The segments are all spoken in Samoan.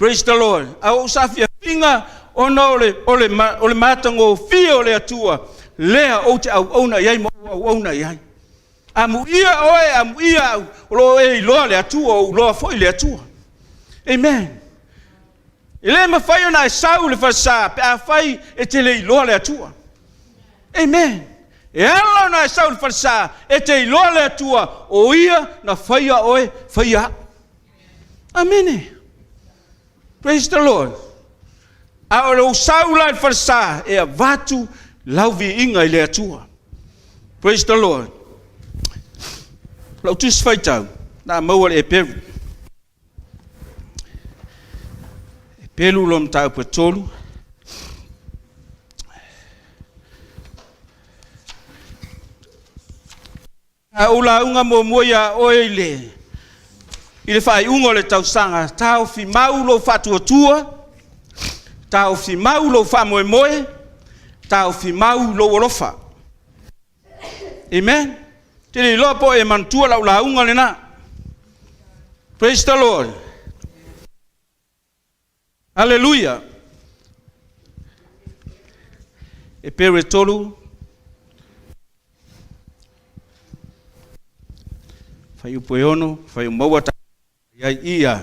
Praise the Lord. A o ou saafiafiga ona o le, o le, o le matagofie o le Atua, lea ou te auauna i ai ma ou auauna i ai. Amuia oe, amuia au, o lo o e iloa le Atua, o ou iloa foi le Atua. Amen. E le mafai ona e sau i le falesa pe afai e te le iloa le Atua. Amen. E ala ona e sau i le falesa, e te iloa le Atua, o Ia na faia oe, faia au. Amene. Praise the Lord. A o lou sau la i le falesa e avatu lau viiga i le Atua. Praise the Lord. Lau tusi faitau, na maua le Eperu. Eperu lo mataupu e tolu. A ou lauga muamua iā oe i le i le faaiuga o le tausaga, taofi mau lou faatuatua, taofi mau lou faamoemoe, taofi mau lou alofa. Amen. Te le iloa po o e manatua lau lauga lena. Praise the Lord. Aleluia! Eperu e tolu, fuaiupu e ono, fuaiupu maua ta ai ia.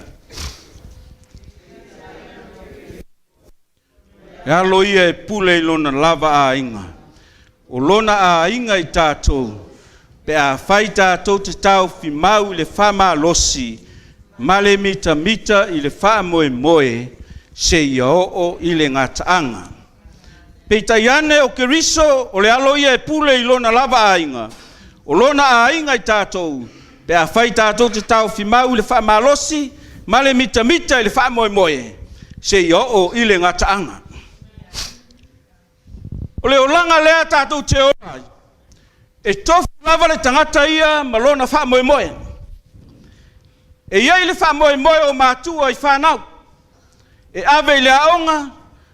E alo ia e pule i lona lava aiga. O lona aiga i tatou, pe afai tatou te taofi mau i le faamalosi ma le mitamita i le faamoemoe seia oo i le gataaga. Peitai ane o Keriso o le alo ia e pule i lona lava aiga, o lona aiga i tatou, pe afai tatou te taofi mau i le faamalosi ma le mitamita i le faamoemoe seia oo i le gataaga. O le olaga lea tatou te ola ai, e tofu lava le tagata ia ma lona faamoemoe. E i ai le faamoemoe o matua i fanau, e ave i le aoga,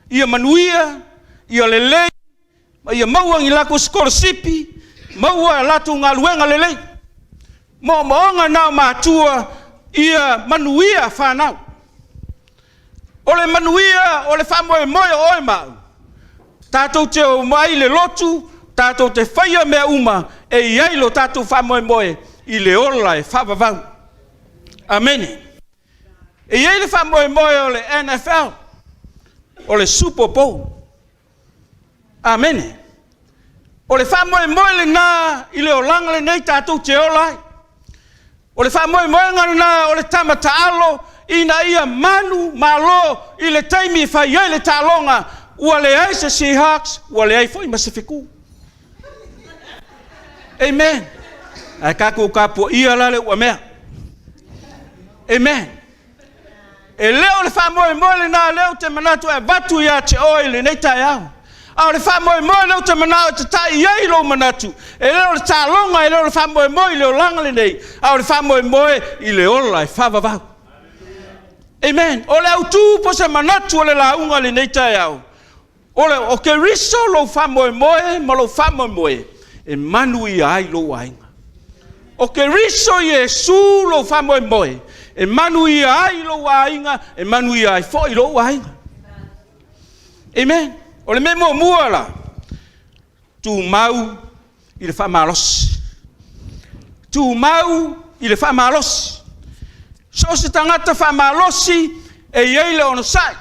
ia manuia, ia lelei, ma ia maua ni latou sikolasipi, maua a latou galuega lelei. Moomooga na o matua ia manuia fanau. O le manuia o le faamoemoe o oe ma au, tatou te omai i le lotu, tatou te faia mea uma e i ai lo tatou faamoemoe i le ola e faavavau. Amene. E i ai le faamoemoe o le NFL, o le Super Bowl. Amene. O le faamoemoe lena i le olaga lenei tatou te ola ai. O le faamoemoega lena o le tama taalo ina ia manu malo i le taimi e fai ai le taaloga, ua leai se Seahawks, ua leai foi ma se feku. Amen. Ae tatou tapuaia la le uamea. Amen. E le o le faamoemoe lena lea ou te manatu e avatu ia te oe i lenei taeao. A o le faamoemoe lea ou te manao e tatai i ai lou manatu, e le o le taaloga, e le o le faamoemoe i le olaga lenei, a o le faamoemoe i le ola e faavavau. Amen. O le autu po o se manatu o le lauga i lenei taeao, o le o Keriso lou faamoemoe ma lou faamoemoe e manuia ai lou aiga. O Keriso Iesu lou faamoemoe e manuia ai lou aiga, e manuia ai foi lou aiga. Amen. O le mea muamua la, tumau i le faamalosi. Tumau i le faamalosi. So o se tagata faamalosi e i ai le onosai,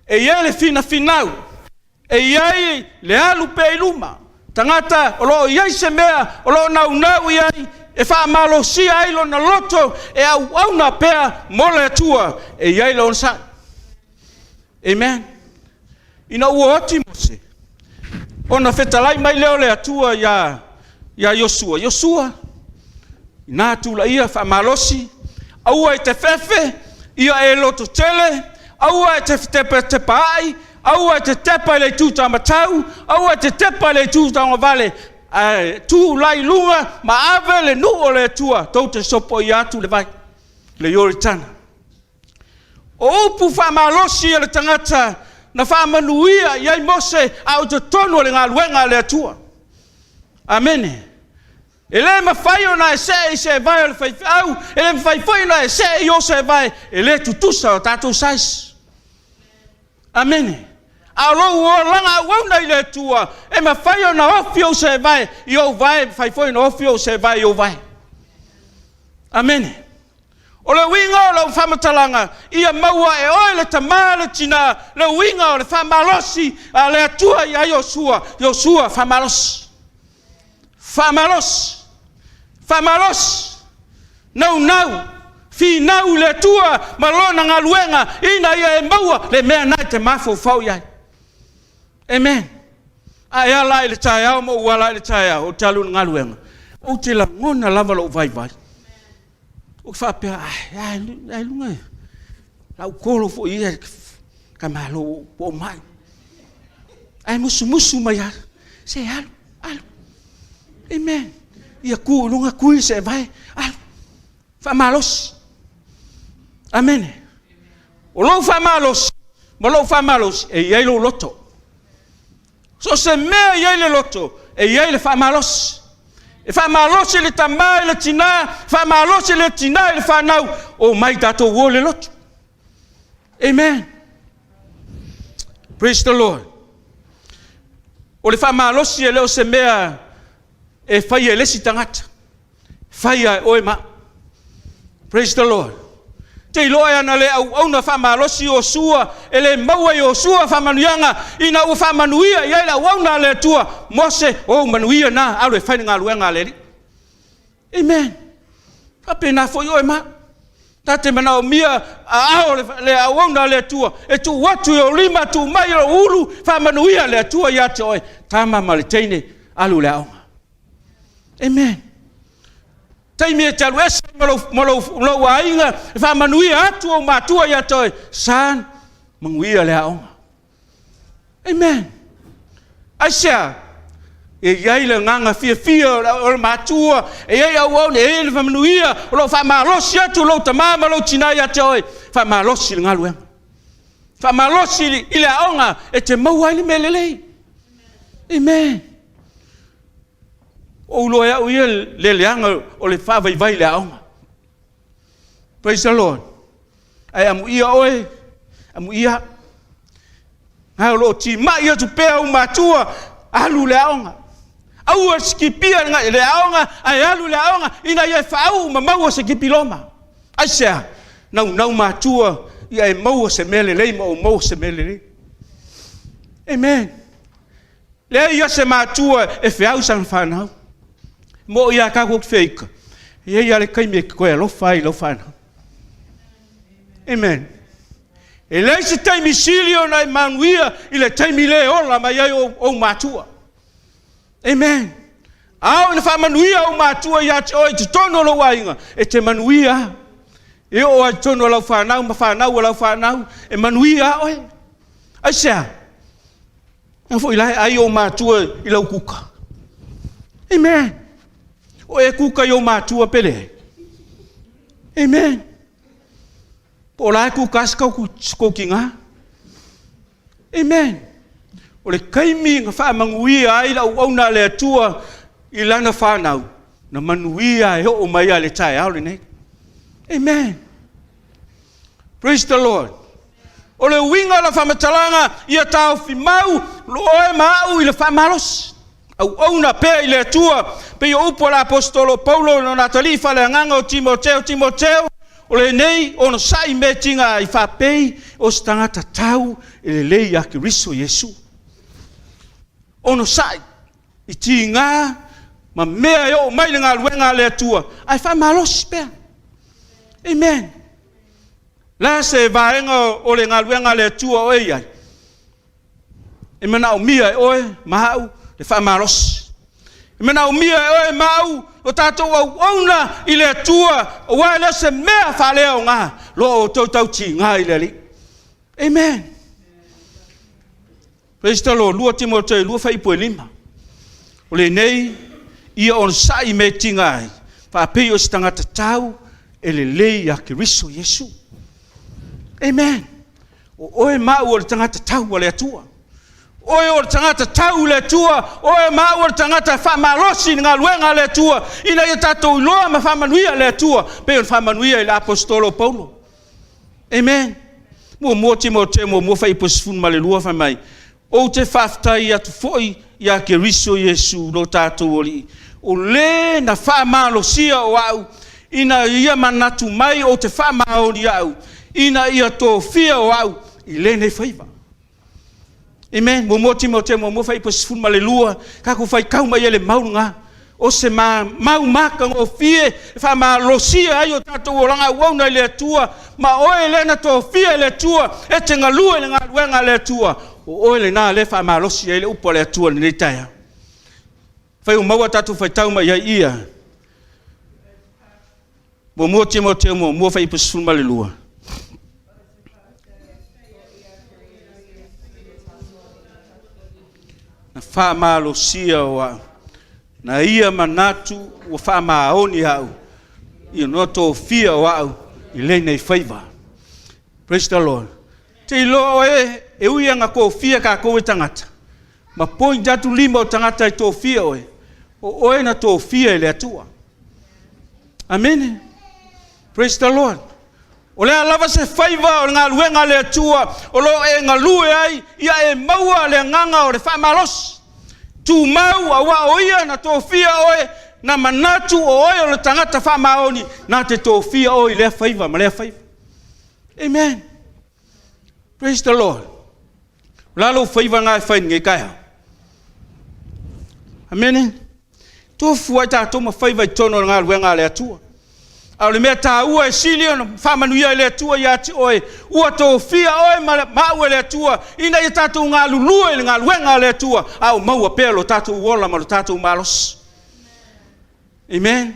e i ai le finafinau, e i ai le alu pea i luma. Tagata o lo o i ai se mea o lo o naunau i ai e faamalosia ai lona loto e auauna pea mo le Atua, e i ai le onosai. Amen. Ina ua oti Mose, ona fetalai mai lea o le Atua iā, iā Iosua, Iosua, inā tulaia faamalosi, aua e te fefe, ia e lototele, aua e te tepatepaai, aua e te tepa i le itu taumatau, aua e te tepa i le itu tauagavale, ae tulai i luga ma ave le nuu o le Atua tou te sopoia atu le vai, le Ioritana. O upu faamalosi a le tagata na faamanuia i ai Mose a o i totonu o le galuega a le Atua. Amene. E le mafai ona e see i seevae o le faifeau, e le mafai foi ona e see i ou seevae, e le tutusa o tatou size. Amene. A o lou olaga auauna i le Atua, e mafai ona ofi ou seevae i ou vae, e mafai foi ona ofi ou seevae i ou vae. Amene. O le uiga o lau faamatalaga, ia maua e oe le tama le tina le uiga o le faamalosi a le Atua ia Iosua, Iosua faamalosi, faamalosi, faamalosi, naunau, finau i le Atua ma Lona galuega ina ia e maua le mea lena e te mafaufau i ai. Amen. A e ala ae i le taeao ma ou ala ae i le taeao ou te alu i le galuega, ou te lagona lava lou vaivai. Ou te faapea, ailoga e lau kolo foi ia ka malo ua ou mai. Ae musumusu mai lava, se alu, alu. Amen. Ia tu i luga, tui le seevae, alu. Faamalosi. Amene. O lou faamalosi ma lou faamalosi, e i ai lou loto. So o se mea e i ai le loto, e i ai le faamalosi. E faamalosi le tama i le tina, faamalosi le tina i le fanau, omai tatou o i le lotu. Amen. Praise the Lord. O le faamalosi e le o se mea e faia e le isi tagata. Faia e oe ma au. Praise the Lord. Te iloa e ana le auauna faamalosi Iosua, e le maua e Iosua faamanuiaga ina ua faamanuia i ai le auauna a le Atua, Mose, o ou manuia na, alu e fai le galuega a le Alii. Amen. Faapena foi oe ma au. Ta te manaomia aao le auauna a le Atua e tuu atu i ou lima, tuu mai i ou ulu, faamanuia le Atua ia te oe, tama ma le teine, alu i le aoga. Amen. Taimi e te alu ese ma lou, ma lou, lou aiga, e faamanuia atu ou matua ia te oe, son, manuia le aoga. Amen. Aisea? E i ai le agaga fiafia o le matua, e i ai auauna, e i ai le faamanuia, o lo o faamalosi atu lou tama ma lou tina ia te oe, faamalosi le galuega. Faamalosi i le aoga e te maua ai le mea lelei. Amen. Ou iloa e au ia le leaga o le faavaivai i le aoga. Praise the Lord. Ae amuia oe, amuia. Ae o lo o timai atu pea ou matua, alu le aoga. Aua le sikipia le aoga, ae alu le aoga ina ia e faauu ma maua se dipiloma. Aisea? Naunau matua ia e maua se mea lelei ma ou maua se mea lelei. Amen. Leai ia se matua e feau i sana fanau. Mo ia tatou te feika, e i ai lava le taimi e te toe alofa ai i lau fanau. Amen. E leai se taimi sili ona e manuia i le taimi le ola mai ai ou, ou matua. Amen. A oo ina faamanuia ou matua ia te oe i totonu o lou aiga, e te manuia. E oo lava i totonu o lau fanau ma fanau a lau fanau, e manuia lava oe. Aisea? A foi la e ai ou matua i lau kuka. Amen. O e kuka i ou matua pe leai. Amen. Po o la e kuka se kou tiga. Amen. O le taimi na faamanuia ai le auauna a le Atua i lana fanau, na manuia e oo mai lava i le taeao lenei. Amen. Praise the Lord. O le uiga o lau faamatalaga, ia taofi mau oe ma au i le faamalosi. Auauna pea i le Atua, pei o upu a le Aposetolo Paulo i lona atalii faaleagaga o Timoteo, Timoteo, o lenei onosai mea tiga ai faapei o se tagata tau e lelei ia Keriso Iesu. Onosai i tiga ma mea e oo mai le galuega a le Atua, ae faamalosi pea. Amen. Le a se vaega o le galuega a le Atua o e i ai? E manaomia e oe ma au le faamalosi. E manaomia e oe ma au lo tatou auauna i le Atua, aua e le o se mea faaleaoga lo outou tautiga i le Alii. Amen. Praise the Lord. 2 Timoteo 2 fuaiupu e 5. O lenei ia onosai i mea e tiga ai, faapei o se tagata tau e lelei ia Keriso Iesu. Amen. O oe ma au o le tagata tau a le Atua. Oe o le tagata tau i le Atua, oe ma au o le tagata faamalosi i le galuega a le Atua, ina ia tatou iloa ma faamanuia le Atua, pei ona faamanuia i le aposetolo o Paulo. Amen. 1 Timoteo 1 fuaiupu 12 fai mai, ou te faafetai atu foi ia Keriso Iesu lo tatou Alii, o le na faamalosia o au, ina ia manatu mai ou te faamaoni au, ina ia tofia o au i lenei faiva. Amen. 1 Timoteo 1 fuaiupu 12, tatou faitau mai ai le mau lena, o se mau matagofie e faamalosia ai o tatou olaga auauna i le Atua, ma oe lea na tofia e le Atua e te galue i le galuega a le Atua, o oe lena lea e faamalosi ai le upu a le Atua i lenei taeao. Fai ua maua tatou faitau mai ai ia. 1 Timoteo 1 fuaiupu 12. Na faamalosia o au, na ia manatu ua faamaoni au, ia noa tofia o au i lenei faiva. Praise the Lord. Te iloa oe, e ui ana tofia tatou e tagata, ma point atu lima o tagata e tofia oe, o oe na tofia e le Atua. Amene. Praise the Lord. O le a lava se faiva o le galuega a le Atua o lo o e galue ai, ia e maua le agaga o le faamalosi. Tumau aua o ia na tofia oe, na manatu o oe o le tagata faamaoni, na te tofia oe i lea faiva ma lea faiva. Amen. Praise the Lord. O le a lou faiva na e fai nei taeao? Amene. Tofu ai tatou ma faiva i totonu o le galuega a le Atua. A o le mea taua e sili ona faamanuia e le Atua ia te oe, ua tofia oe ma au e le Atua, ina ia tatou galulue i le galuega a le Atua, a o maua pea lo tatou ola ma lo tatou malosi. Amen.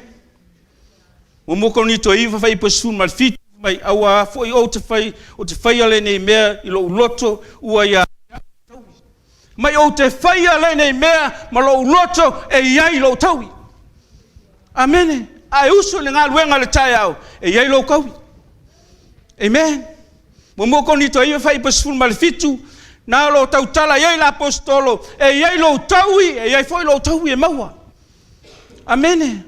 1 Korinito 9, fuaiupu 17, mai, aua foi ou te fai, ou te faia lenei mea i lou loto, ua ia mai ou te faia lenei mea ma lou loto e i ai lou taui. Amene. A e usu i le galuega i le taeao, e i ai lou taui. Amen. 1 Korinito 9, fuaiupu 17, na o lo o tautala i ai le aposetolo, e i ai lou taui, e i ai foi lou taui e maua. Amene.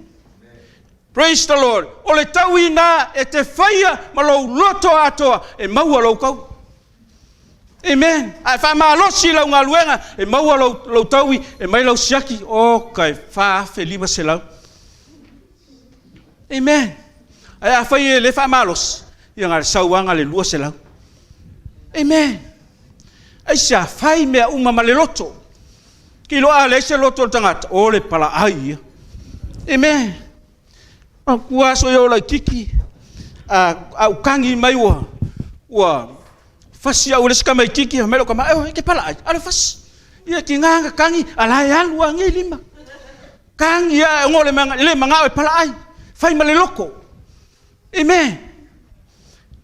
Praise the Lord. O le taui na e te faia ma lou loto atoa e maua lou taui. Amen. A e faamalosi lau galuega e maua lou, lou taui, e mai lau siaki, o kai 4,500. Amen. Ae a fai e le faamalosi, ia na le sauaga le 200. Amen. Aisea, fai mea uma ma le loto. Kilo a leai se loto o le tagata, o le palaai ia. Amen. Ua aso ia o laititi, a, a ukagi mai ua, ua fasi au le isi tamaititi, mai lou tama, e te palaai, a le fasi. Ia tiga na tagi, a la e alu a nei lima. Tagi a e le, le manao e palaai, fai ma le loto. Amen.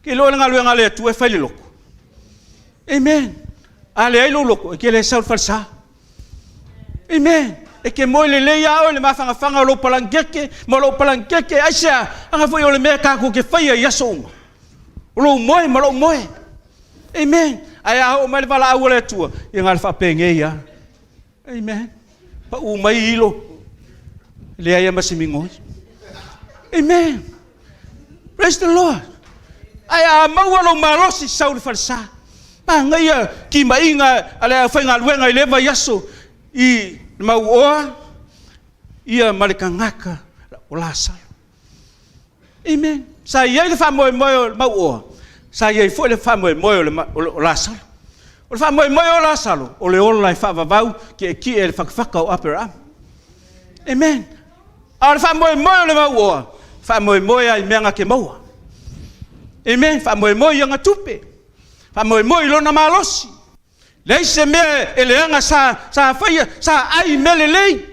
Ke iloa le galuega a le Atua e fai le loto. Amen. A leai lou loto, e te le sau le falesa. Amen. E te moe lelei a oe le mafanafana o lou palangeke ma lou palangeke. Aisea, aga foi o le mea tatou te faia i aso uma. O lou moe ma lou moe. Amen. Ae a oo mai le valaau a le Atua, ia na o le faapenei lava. Amen. Pau mai ilo. Leai ma se migoi. Amen. Praise the Lord. Ae a maua lou malosi sau le falesa. Manaia timaiga a le aufaigaluega i le vaiaso i le mauoa ia ma le tagata o Lasalo. Amen. Sa i ai le faamoemoe o le mauoa, sa i ai foi le faamoemoe o, le, o Lasalo. O le faamoemoe o Lasalo, o le ola e faavavau tietie i le fatafata o Aperahama. Amen. A o le faamoemoe o le mauoa, faamoemoe lava i mea na te maua. Amen. Faamoemoe i ana tupe. Faamoemoe i lona malosi. Leai se mea e leaga sa, sa faia, sa ai mea lelei.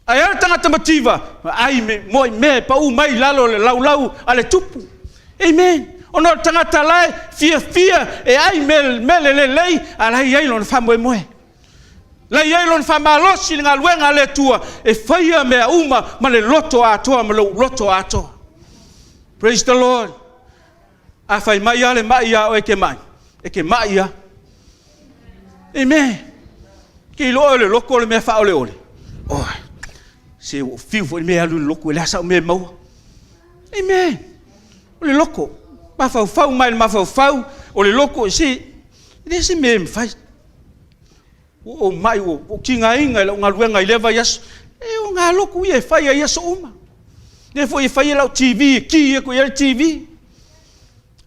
Ae a le tagata mativa, ai me, moi mea e pau mai i lalo o le laulau a le tupu. Amen. Ona o le tagata la e fiafia e ai mea, mea lelei, a la e i ai lona faamoemoe. La i ai lona faamalosi i le galuega a le Atua e faia mea uma ma le loto atoa ma lou loto atoa. Praise the Lord. A fai mai lava le mai ia oe e te mai, e te mai lava. Amen. Ke iloa o le loto o le mea faaoleole. Oi, se ua fiu foi le mea e alu i le lotu, e leai sau mea e maua. Amen. O le loto, mafaufau mai le mafaufau, o le loto, se, e leai se mea e mafai. Ua ou mai, ua ou tigaina i lau galuega i lea vaiaso. E o ngā lotu ia e fai ai aso uma. Lea foi e fai ai lau TV e ki atu i ai le TV.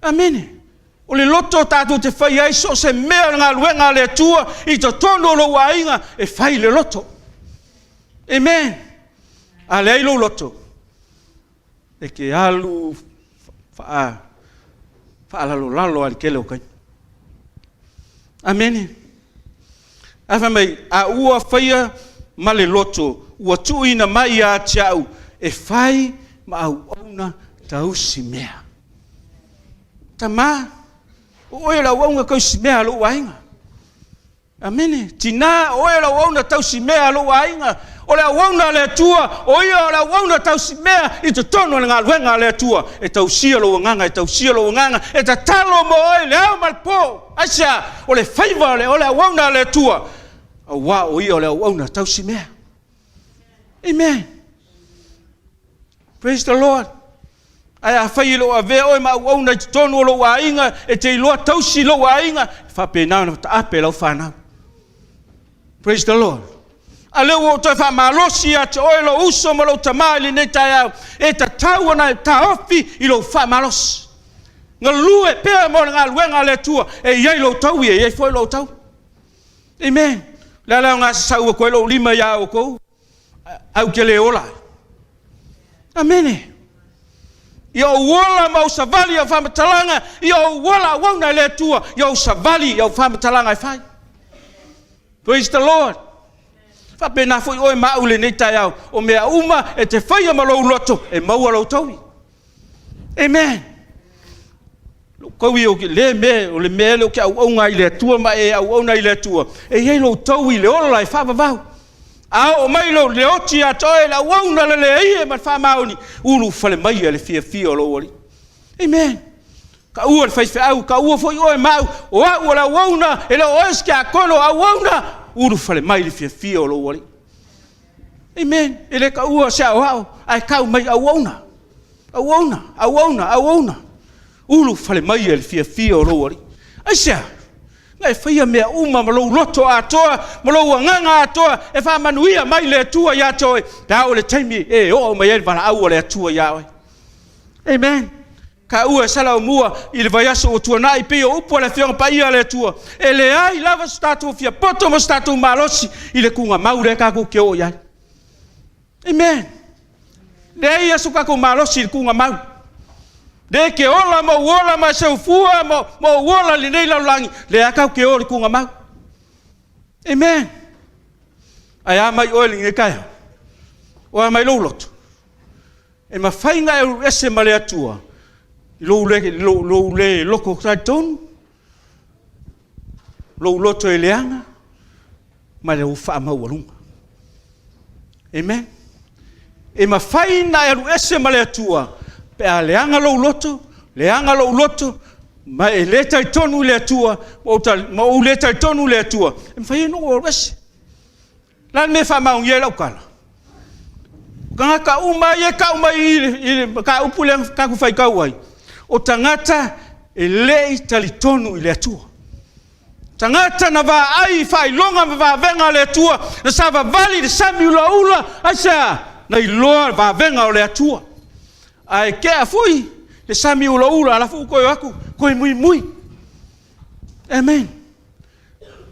Amene. O le loto tatou te fai ai so o se mea o le galuega a le Atua i totonu o lou aiga, e fai le loto. Amen. A leai lou loto, e te alu faalalolalo lava i le tele o taimi. Amene. Ae fai mai, a ua faia ma le loto, ua tuuina mai ia te au e fai ma auauna tausi mea. Tama, o oe o le auauna tausi mea a lou aiga. Amene. Tina, o oe o le auauna tausi mea a lou aiga. O le auauna a le Atua, o ia o le auauna tausi mea i totonu o le galuega a le Atua. E tausia lou agaga, e tausia lou agaga, e tatalo mo oe i le ao ma le po. Aisea? O le faiva o le, o le auauna a le Atua, auā o ia o le auauna tausi mea. Amen. Praise the Lord. Ae afai e le o avea oe ma auauna i totonu o lou aiga, e te iloa tausi lou aiga, e faapena ona taape lau fanau. Praise the Lord. A lea ua ou toe faamalosi ia te oe lou uso ma lou tamā i lenei taeao, e tatau ona e taofi i lou faamalosi. Galue pea mo le galuega a le Atua, e i ai lou taui, e i ai foi lou taui. Amen. O le a le aoga sasau atu ai lou lima iā outou, ae ou te le ola ai. Amene. Ia ou ola ma ou savali i au faamatalaga, ia ou ola auauna i le Atua, ia ou savali i au faamatalaga e fai. Praise the Lord. Faapena foi oe ma au i lenei taeao, o mea uma e te faia ma lou loto, e maua lou taui. Amen. Lou taui o le mea, o le mea lea ou te auauna ai i le Atua ma e auauna ai i le Atua, e i ai lou taui i le ola e faavavau. A oo mai lou le oti ia te oe le auauna le leai ma le faamaoni, ulufale mai le fiafia o lou Alii. Amen. Taua le faifeau, taua foi oe ma au, o au o le auauna, e le o oe o se tiakono, auauna, ulufale mai le fiafia o lou Alii. Amen. E le taua se aoao, ae tau mai auauna, auauna, auauna, auauna. Ulufale mai le fiafia o lou Alii. Aisea? Na e faia mea uma ma lou loto atoa, ma lou agaga atoa, e faamanuia mai le Atua ia te oe, pe a oo i le taimi e oo mai ai le valaau a le Atua iā oe. Amen. Taua e Salaomua i le vaiaso ua tuanai, pei o upu a le Afioga Paia a le Atua, e leai lava so tatou fiapoto ma so tatou malosi i le tuugamau lea tatou te oo i ai. Amen. Leai lava so tatou malosi i le tuugamau. Lea e te ola ma ou ola ma e soifua ma, ma ou ola i lenei lalolagi, lea tatou te o i le tuugamau. Amen. Ae a mai oe i lenei taeao? O a mai lou loto? E mafai ona e alu ese ma le Atua i lou le, lou, lou le loto talitonu, lou loto e leaga, ma lou faamaualuga. Amen. E mafai ona e alu ese ma le Atua pe a leaga lou loto, leaga lou loto, ma e le talitonu i le Atua, ma ou, ma ou le talitonu i le Atua, e mafai ona ou alu ese. O le a le mea e faamaonia ai lau tala? O tagata uma ia e tau mai i le mataupu lea na tatou faitau ai, o tagata e le i talitonu i le Atua. Tagata na vaai i faailoga ma vavega a le Atua, na savavali i le sami ulaula, aisea? Na iloa le vavega o le Atua. Ae tea foi le sami ulaula, a la foi ua toe o atu, toe muimui. Amen.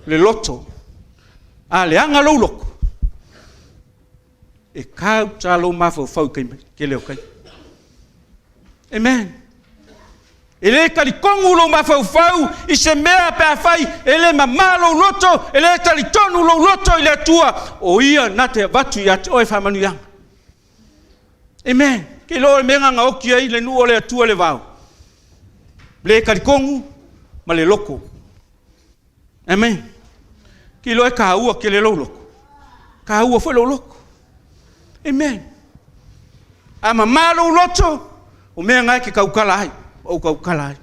Le loto. A leaga lou loto, e tauta lou mafaufau i taimi, tele o taimi. Amen. E le talitonu lou mafaufau i se mea pe afai e le mamā lou loto, e le talitonu lou loto i le Atua, o Ia na te avatu ia te oe faamanuiaga. Amen. Ke iloa le mea na gaoki ai le nuu o le Atua i le vao. Le talitonu ma le loto. Amen. Ke iloa e taua tele lou loto. Taua foi lou loto. Amen. A mamā lou loto, o mea na e te tautala ai, ou tautala ai.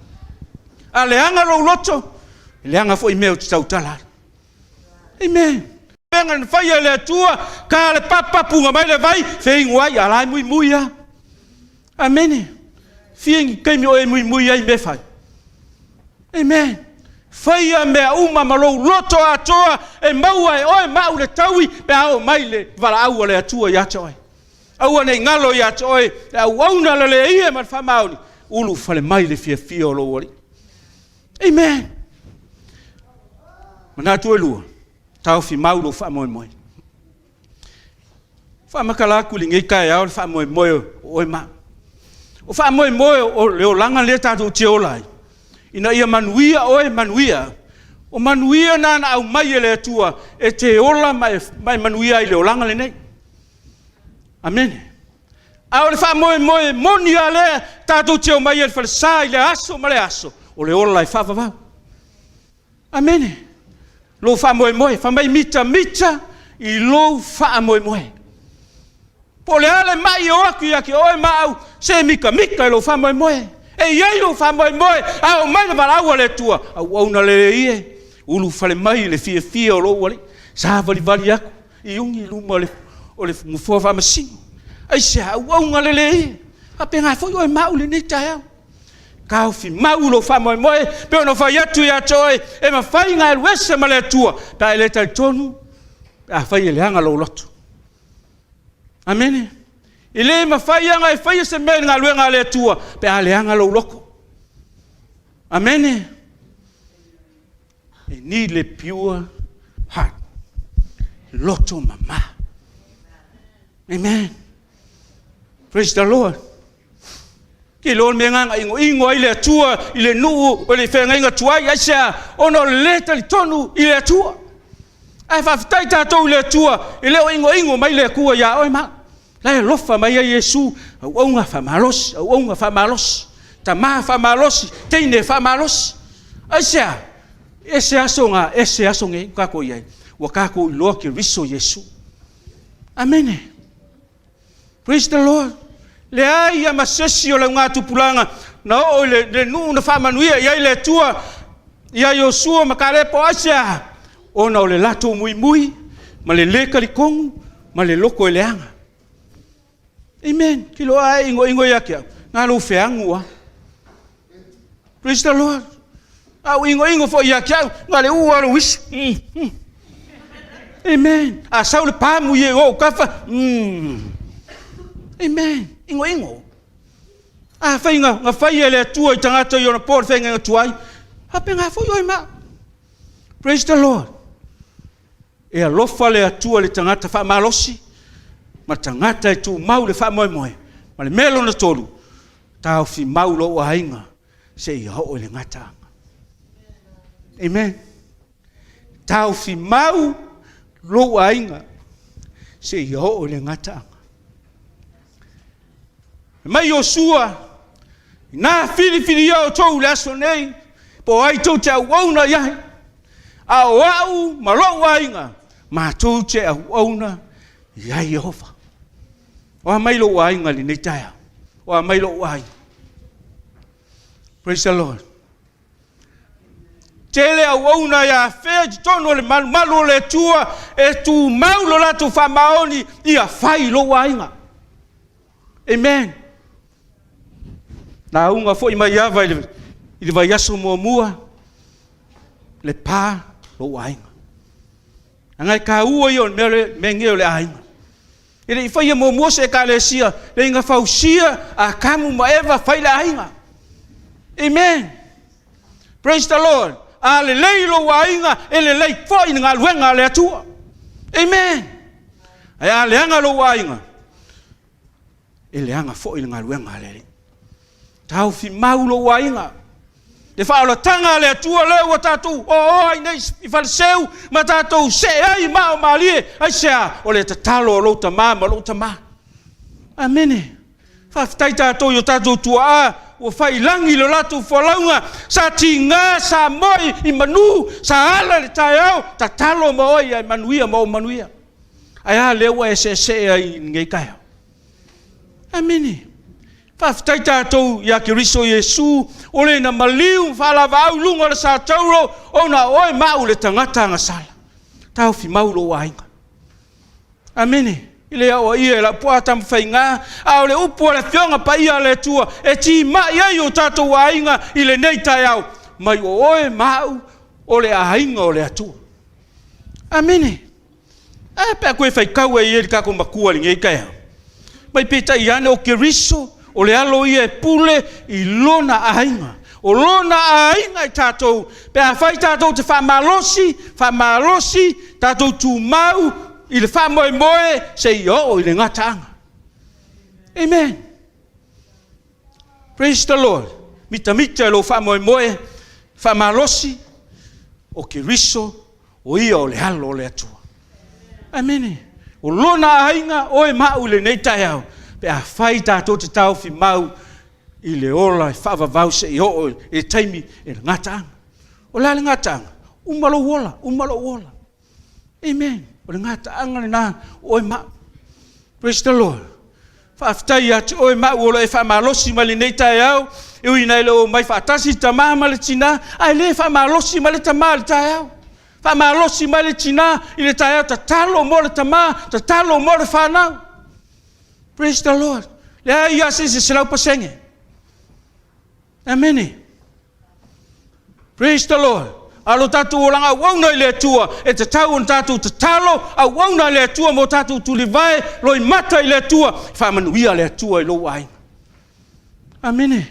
A leaga lou loto, e leaga foi mea ou te tautala ai. Amen. Galuega na faia e le Atua, ta le papa, puga mai le vai, feinu ai, a la e muimui lava. Amene. Fia ni taimi o e muimui ai i mea fai. Amen. Faia mea uma ma lou loto atoa e maua e oe ma au le taui pe a oo mai le valaau a le Atua ia te oe. Aua ne i galo ia te oe le auauna leleia ma le faamaoni, ulufale mai le fiafia o lou Alii. Amen. Manatu e lua, taofi mau lou faamoemoe. Faamatala atu i lenei taeao le faamoemoe o oe ma au. O faamoemoe o le olaga lea tatou te ola ai, ina ia manuia oe, manuia. O manuia na na aumai e le Atua e te ola ma e manuia ai i le olaga lenei. Amene. A o le faamoemoe moni lava lea tatou te omai ai i le falesa i le aso ma le aso, o le ola e faavavau. Amene. Lou faamoemoe, fai mai mitamita i lou faamoemoe. Po o le a le mai e o atu ia te oe ma au, se mitamita i lou faamoemoe. E i ai lou faamoemoe, a oo mai le valaau a le Atua, auauna lelei e, ulufale mai i le fiafia o lou Alii. Savalivali atu i ugi i luma o le nofoa faamasino. Aisea? Auauna lelei e. Faapena foi oe ma au i lenei taeao. Taofi mau lou faamoemoe, pei ona fai atu ia te oe, e mafai ona alu ese ma le Atua pe a e le talitonu, pe afai e leaga lou loto. Amene. E le mafai lava ona e faia se mea i le galuega a le Atua pe a leaga lou loto. Amene. E need a pure heart. Loto mama. Amen. Praise the Lord. Ke loa le mea na inoino ai le Atua i le nuu o le feagaiga tuai, aisea? Ona o le lē talitonu i le Atua. Ae faafetai tatou i le Atua, e le o inoino mai le Atua ia oe ma au. La e alofa mai ai Iesu, auauna faamalosi, auauna faamalosi, tama faamalosi, teine faamalosi. Aisea? Ese aso na, ese aso nei ua tatou i ai. Ua tatou iloa Keriso Iesu. Amene. Praise the Lord. Leai ia ma sesi o le augatupulaga na oo i le, le nuu na faamanuia i ai le Atua ia Iosua ma Kalepo. Aisea? Ona o le latou muimui ma le lē talitonu ma le loto e leaga. Amen. Kilo ae ingoingo ia te au, na lou feagu a. Praise the Lord. A ou ingoingo foi ia te au, na le ua lou isu. Amen. A sau le pamu i ou kafa. Amen. Ingoingo. A fai na, na fai e le Atua i tagata i ona po le faiga tuai. Faapena foi oe ma. Praise the Lord. E alofa le Atua i le tagata faamalosi ma tagata e tumau le faamoemoe. Ma le mea lona tolu, taofi mau lou aiga seia oo i le gataaga. Amen. Taofi mau lou aiga seia oo i le gataaga. Mai Iosua, na filifilia outou i le aso nei, po o ai tou te auauna i ai, a o au ma lou aiga, matou te auauna iā Iehofa. O a mai lou aiga i lenei taeao? O a mai lou aiga? Praise the Lord. Tele auauna e afea i totonu o le malumalu o le Atua e tumau lo latou faamaoni ia fai lou aiga. Amen. Lauga foi mai ava i le vaiaso muamua, le pa lou aiga. Leaga e taua ia o le mea, mea nei o le aiga. E le i faia muamua se ekalesia, le ina fausia Atamu ma Eva fai le aiga. Amen. Praise the Lord. A lelei lou aiga, e lelei foi le galuega a le Atua. Amen. Ae a leaga lou aiga, e leaga foi le galuega a le Alii. Taofi mau lou aiga. Le faaolataga a le Atua lea ua tatou oaoa ai nei i Faleseu ma tatou see ai maa o malie. Aisea? O le tatalo a lou tama ma lou tama. Amene. Faafetai tatou i o tatou tuaa ua fai lagi le latou folauga, sa tiga, sa moe i manu, sa ala i le taeao, tatalo ma oe ia e manuia ma ou manuia. Ae a lea ua e seesee ai i lenei taeao? Amene. Faafetai tatou ia Keriso Iesu, o le na maliu ma faalavaau i luga o le satauro, ona o oe ma au le tagata agasala. Taofi mau lou aiga. Amene. E le aoaia e lau puaa Tamafaiga, a o le upu a le Afioga Paia a le Atua e timai ai o tatou aiga i lenei taeao, mai o oe ma au o le aiga o le Atua. Amene. Ae a pe a toe faitau ai i le tatou Matua i lenei taeao? Mai peitai ane o Keriso o le alo ia e pule i lona aiga. O lona aiga i tatou, pe afai tatou te faamalosi, faamalosi, tatou tumau i le faamoemoe seia oo i le gataaga. Amen. Praise the Lord. Mitamita i lou faamoemoe, faamalosi, o Keriso o ia o le alo o le Atua. Amene. O lona aiga, oe ma au i lenei taeao, pe afai tatou te taofi mau i le ola e faavavau seia oo i le taimi e gataaga. O le a le gataaga? Uma lou ola, uma lou ola. Amen. O le gataaga lena o oe ma au. Praise the Lord. Faafetai ia te oe ma au o lo o e faamalosi mai lenei taeao, e ui ina e le o omai faatasi le tama ma le tina, ae le faamalosi mai le tama i le taeao. Faamalosi mai le tina i le taeao, tatalo mo le tama, tatalo mo le fanau. Praise the Lord. Leai lava se isi e 100%. Amene. Praise the Lord. A lo tatou olaga auauna i le Atua, e tatau ona tatou tatalo auauna i le Atua mo tatou tulivae loimata i le Atua, faamanuia le Atua i lou aiga. Amene.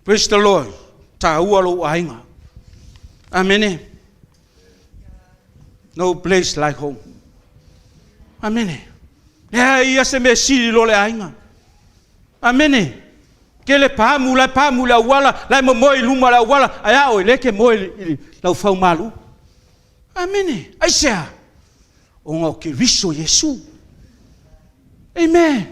Praise the Lord. Taua lou aiga. Amene. No place like home. Amene. Leai ia se mea sili lo le aiga. Amene. Tele pamu, la e pamu i le auala, la e momoe i luma o le auala, ae a oe, lea e te moe i le laufau malu. Amene. Aisea? Ona o Keriso Iesu. Amen.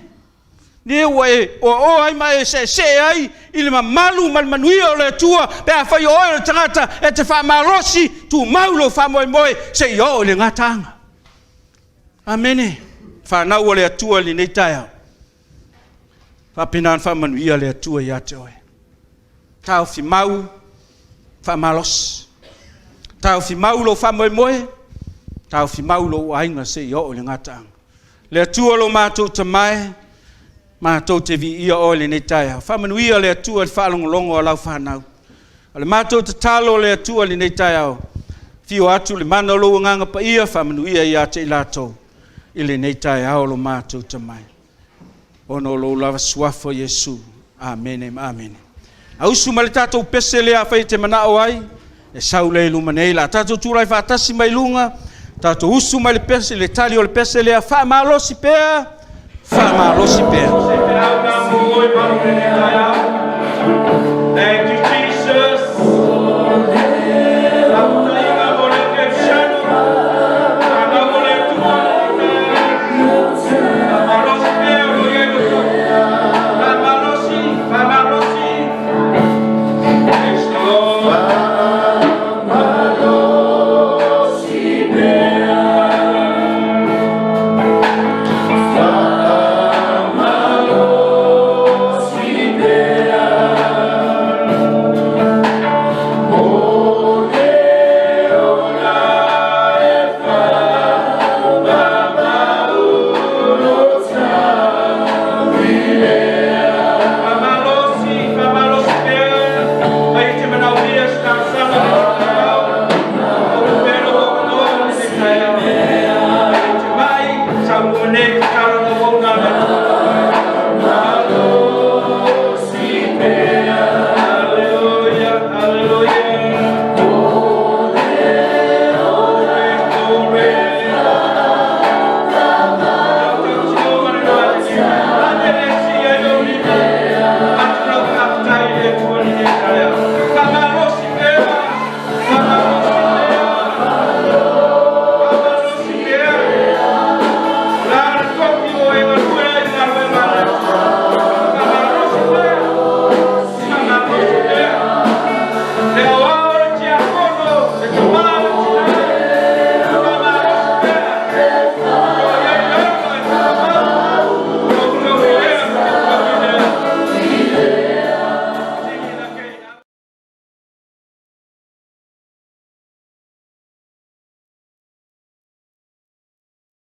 Lea ua e oaoa ai ma e seesee ai i le mamalu ma le manuia o le Atua, pe afai o oe o le tagata e te faamalosi, tumau lou faamoemoe seia oo i le gataaga. Amene. Fanau a le Atua i lenei taeao. Faapena ona faamanuia le Atua ia te oe. Taofi mau, faamalosi. Taofi mau lou faamoemoe, taofi mau lou aiga seia oo i le gataaga. Le Atua lo matou Tama e, matou te viia oe i lenei taeao. Faamanuia le Atua i le faalogologo a lau fanau. O le matou tatalo le Atua i lenei taeao, afio atu le mana o lou Agaga Paia, faamanuia ia te i latou i lenei taeao lo matou Tama e. Ona o lou lava suafa o Iesu. Amene ma amene. A usu mai le tatou pese lea afai e te manao ai, e sau lea i luma nei, la tatou tulai faatasi mai luga, tatou usu mai le pese, le tali o le pese lea, faamalosi pea, faamalosi pea.